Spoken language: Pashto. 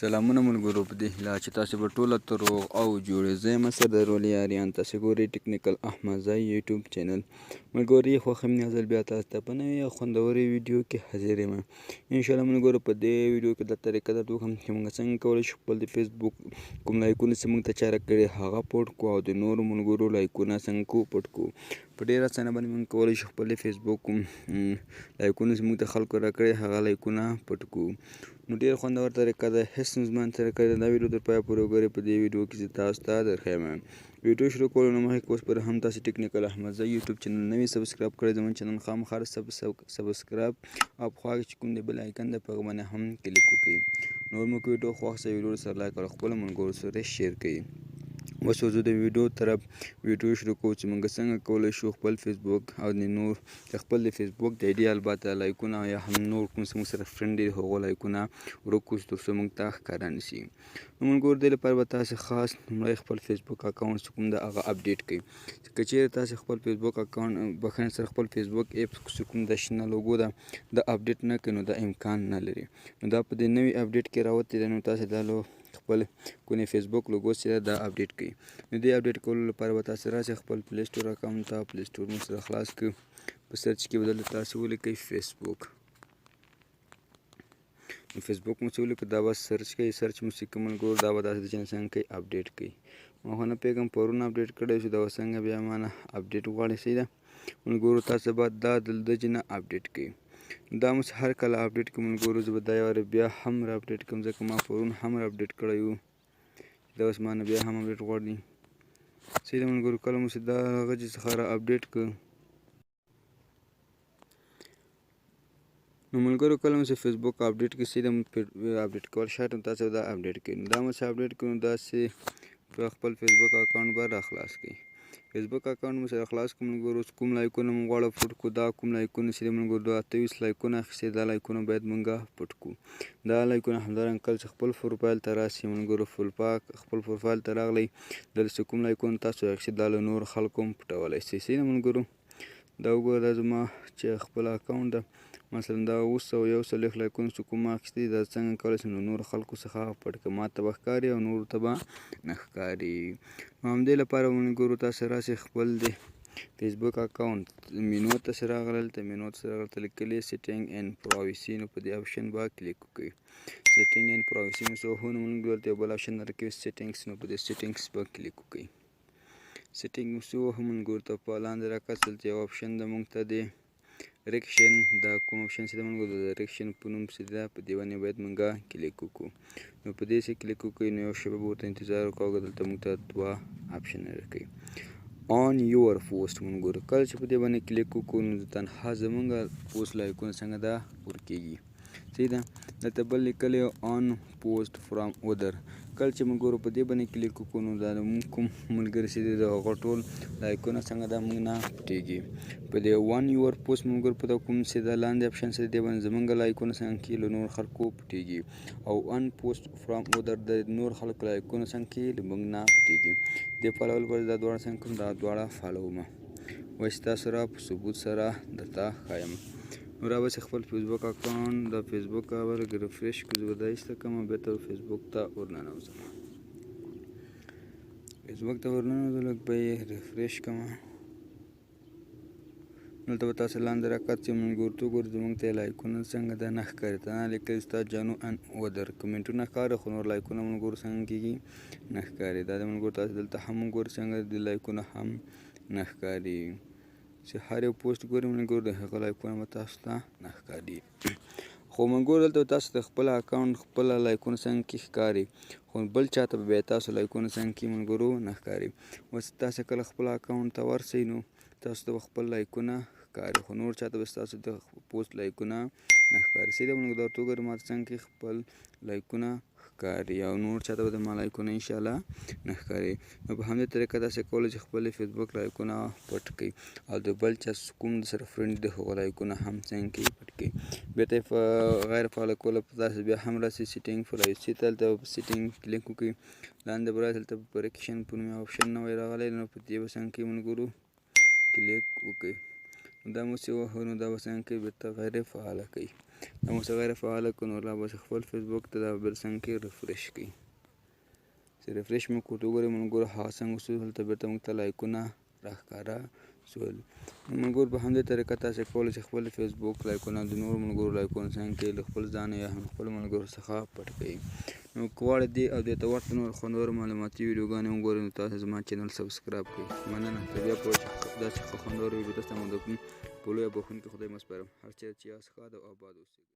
سلامونه ملګرو، په دې هیله چې تاسو به ټوله ته روغ او جوړ. زه یم سردار ولي آریان، تاسو ګورئ ټیکنیکل احمدزی یوټیوب چینل. ملګري، خوښ یم ځل بیا تاسو ته په نوې او خوندورې ویډیو کې حاضر یم. انشاءالله ملګرو، په دې ویډیو کې دا طریقه درته وښیم چې موږ څنګه کولی شو خپل د فیسبوک کوم لایکونه چې موږ ته چا راکړي هغه پټ کړو او د نورو ملګرو لایکونه څنګه کو پټ کړو. په ډېره اسانه باندې موږ کولی شو خپل د فیسبوک کوم لایکونه چې موږ ته خلکو راکړي هغه لایکونه پټ کړو. نو ډېر خوندور طریقه ده، هېڅ ستونزمن طریقه ده. دا ویډیو تر پایه پورې وګورئ، په دې ویډیو کې زه تاسو ته درښیم. ویډیو شروع کولو نه مخکې اوس پر هم تاسو ټیکنیکل احمدزی یوټیوب چینل نوی سبسکرایب کړئ، زموږ چینل خامخا سبسکرایب او په خوا کې چې کوم د بل آیکن دی په هغه باندې هم کلیک وکړئ. نور مو که ویډیو خوښ شي، ویډیو سره لایک او خپلو ملګرو سره شیر کړئ. اوس ورځو د ویډیو طرف، ویډیو شروع کوو چې موږ څنګه کولی شو خپل فیسبوک او د نور د خپل د فیسبوک د ایډي البته لایکونه یا هم نور کوم څه موږ سره فرینډ دي هغو لایکونه ورک کړو تر څو موږ ته ښکاره نه شي. نو ملګرو، دې لپاره به تاسې خاص لومړی خپل فیسبوک اکاونټ چې کوم ده هغه اپډیټ کړئ. که چیرې تاسې خپل فیسبوک اکاونټ، بخښنه سره، خپل فیسبوک اپ چې کوم د شنه لوګو ده دا اپډیټ نه کړئ نو دا امکان نه لري. نو دا په دې نوي اپډیټ کې راوتې ده، نو تاسې دا لو خپل کونې فیسبوک لوګو سره دا اپډیټ کړئ. نو دې اپډیټ کولو لپاره به تاسې راشئ خپل پلی سټور اکاونټ ته، پلی سټور مو سره خلاص کړئ، په سرچ کې به دلته تاسې ولیکئ فیسبوک. نو فیسبوک مو چې ولیکو دا به سرچ کوي، سرچ مو چې کوم ملګرو دا به داسې چې څنګه کوي اپډیټ کوي. ما خو نه پوهېږم پرون اپډیټ کړی شو، دا به څنګه بیا ما نه اپډیټ غواړي. صحیح ده ملګرو، تاسو به دا دلته چې نه اپډیټ کوي. دا مو چې هر کله اپډیټ کوم ملګرو، زه به دا یو وارې بیا هم را اپډیټ کوم، ځکه ما پرون هم را اپډیټ کړی و، دا اوس ما نه بیا هم اپډیټ غواړي. صحیح ده ملګرو، کله مو چې دا هغه چې څخه را اپډیټ کړ، نو ملګرو کله مو چې فیسبوک اپډیټ کړي، صحیح ده، اپډیټ کول شرط تاسو دا اپډیټ کړئ. نو دا مو چې اپډیټ کړو، نو داسې په خپل فیسبوک اکاونټ به را خلاص کړئ. فیسبوک اکاونټ مو سره خلاص کړو ملګرو، اوس کوم لایکونه مونږ غواړو پټ کړو، دا کوم لایکونه چې ملګرو دا 28 لایکونه اخیستي، دا لایکونه باید مونږ پټ کړو. دا لایکونه همدارنګه کله چې خپل پروفایل ته راسي ملګرو، فول پاک خپل پروفایل ته راغلی، دلته چې کوم لایکونه تاسو اخیستي دا له نورو خلکو هم پټولی شئ. صحیح ده ملګرو، دا وګوره، دا زما چې خپل اکاونټ ده، مثلا دا 741 لایکونه چې کوم اخیستي، دا څنګه کولی شم له نورو خلکو څخه پټ کړم، ما ته به ښکاري او نورو ته به نه ښکاري. نو همدې لپاره ملګرو تاسو راسئ خپل د فیسبوک اکاونټ مینو ته سره راغلل، ته مینو ته سره راغلل، ته لیکلي سیټینګ اینډ پرایویسي، نو په دې اپشن به کلیک وکړئ. سیټینګ اینډ پرایویسي مو څه وهو، نو موږ دلته یو بل اپشن درکوي سیټینګس، نو په دې سیټینګس به کلیک وکړئ. سیټینګ مو څه وهو ملګرو ته په لاندې راکتل دلته یو اپشن ده موږ ته دی ریکشن، دا کوم اپشن چې ده موږ د ریکشن په نوم چې ده په دې باندې باید موږ کلیک وکړو. نو په دې چې کلیک وکړئ نو یو شېبه به ورته انتظار وکړو، دلته موږ ته دوه اپشن راکوي. آن یور پوسټ مونږ ګورو، کله چې په دې باندې کلیک وکړو نو تنها زمونږ پوسټ لایکونه څنګه ده ورکېږي. صحیح ده، دلته بل لیکلی آن پوسټ فرام اودر، کله چې موږ ګورو په دې باندې کلیک وکړو نو دا موږ کوم ملګري چې دی د هغه ټول لایکونه څنګه ده موږ نه پټېږي. په دې وان یور پوسټ موږ ګورو په دا کوم چې دا لاندې اپشن چې دی باندې زمونږ لایکونه څنګه کېږي له نور خلکو پټېږي، او آن پوسټ فرام اودر د نور خلکو لایکونه څنګه کېږي له موږ نه پټېږي. دې فالول پر دا دواړه څنګه کوم، دا دواړه فالو ما اوس تاسو را په ثبوت سره درته ښایم. نو را به خپل فیسبوک اکاونټ د فیسبوک ورګ ریفرش کړو، زه به دا ایسته کړم، بېرته فیسبوک ته ورننوځم. فیسبوک ته ورننوځم، لږ به یې ریفرش کړم. دلته به تاسو لاندې راکتئ ملګرو ته وګورئ زموږ ته لایکونه څنګه ده نه ښکاري، تنها لیکلي ستا جانو ان اودر کمنټونه ښکاري، خو نور لایکونه ملګرو څنګه کېږي نه ښکاري. دا د ملګرو تاسو دلته هم وګورئ څنګه د لایکونه هم نه ښکاري، چې هر یو پوسټ ګورئ ملګرو د هغه لایکونه به تاسو ته نه ښکاري. خو ملګرو دلته تاسو د خپل اکاونټ خپل لایکونه څنګه کې ښکاري، خو بل چاته به بیا تاسو لایکونه څنګه کې ملګرو نه ښکاري. اوس تاسو کله خپل اکاونټ ته ورسئ نو تاسو ته به خپل لایکونه ښکاري، خو نور چاته به ستاسو د پوسټ لایکونه نه ښکاري. صحیح ده ملګرو، دا ورته وګورئ ما ته څنګه کې خپل لایکونه ښکاري او نور چاته به د ما لایکونه انشاءالله نه ښکاري. نو په همدې طریقه تاسې کولی شئ خپل فیسبوک لایکونه پټ کړئ او د بل چا کوم د سره فرینډ د هغو لایکونه هم څنګه کې پټ کړئ. بېرته یې په غیر فعاله کولو په تاسې بیا هم راسئ سیټینګ پرایویسي ته، دلته په سیټینګ کلیک وکړئ، لاندې به راسئ دلته په ریکشن په نوم یو اپشن نوی راغلی، نو په دې به څنګه کې ملګرو کلیک وکړئ. نو دا مو چې وهو نو دا به څنګه کوي بېرته غیر فعاله کړئ. دا مو څه غیر فعاله کړو، نو لا به خپل فیسبوک ته دا بل څنګه کې refresh کړئ. چې refresh مو کړو، وګورئ ملګرو هغه څنګه شو، هلته بېرته موږ ته لایکونه راښکاره شول. نو ملګرو په همدې طریقه تاسې کولی شئ خپل فیسبوک لایکونه د نورو ملګرو لایکونو څنګه کې له خپل ځانه یا هم خپلو ملګرو څخه پټ کړئ. نو که غواړئ دې او دې ته ورته نور خوندور معلوماتي ویډیوګانې وګورئ، نو تاسو زما channel subscribe کړئ. مننه، تر بیا پورې چې داسې ښه خوندور ویډیو تاسو ته وړاندې کوم، په لویه بښونکي خدای مو سپارم. هر چېرې چې یاست ښاد او اباد اوسئ.